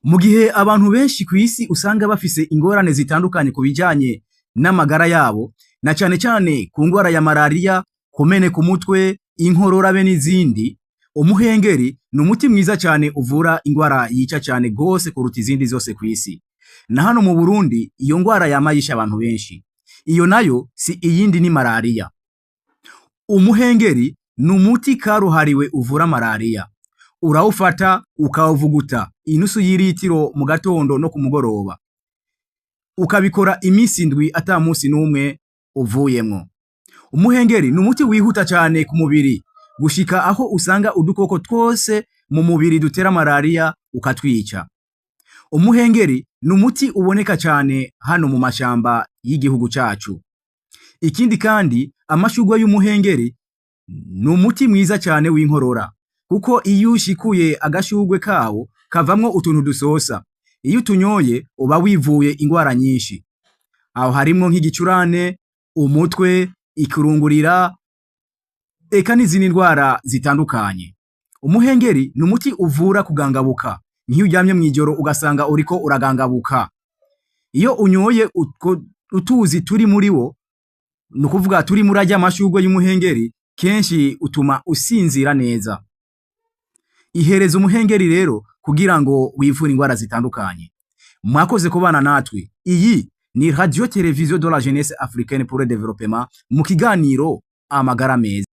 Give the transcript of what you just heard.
Mu gihe abantu benshi kw'isi usanga bafise ingorane zitandukanye ku bijanye n'amagara yabo, na cane cane ku ngwara ya marariya, kumeneka umutwe, inkorora be n'izindi, umuhengeri ni umuti mwiza cane uvura ingwara yica cane gose kuruta izindi zose kw'isi. Na hano mu Burundi iyo ngwara yama yishe abantu benshi. Iyo nayo si iyindi ni marariya. Umuhengeri ni umuti karuhariwe uvura marariya. Urawufata ukawuvuguta inusu y'iritiro mu gatondo no ku mugoroba. Ukabikora imisi 7 ata musi n'umwe uvuyemwo. Umuhengeri ni umuti wihuta cane ku mubiri gushika aho usanga udukoko twose mu mubiri dutera marariya ukatwica. Umuhengeri ni umuti uboneka cane hano mu mashamba y'igihugu cacu. Ikindi kandi amashurwe y'umuhengeri ni umuti mwiza cane w'inkorora kuko iyo ushikuye agashurwe kawo kavamwo utuntu dusosa. Iyo utunyoye uba wivuye ingwara nyinshi. Aho harimwo nk'igicurane, umutwe, ikirungurira, eka n'izindi ndwara zitandukanye. Umuhengeri ni umuti uvura kugangabuka. Nk'iyo uryamye mw'ijoro ugasanga uriko uragangabuka. Iyo unyoye utwo utuzi turi muri wo, ni ukuvuga turi muri arya mashurwe y'umuhengeri, kenshi utuma usinzira neza. Ihereza umuhengeri rero kugira ngo wivure ingwara zitandukanye. Mwakoze kubana natwe. Iyi ni Radio Television de la Jeunesse Africaine pour le Développement mu kiganiro Amagara Meza.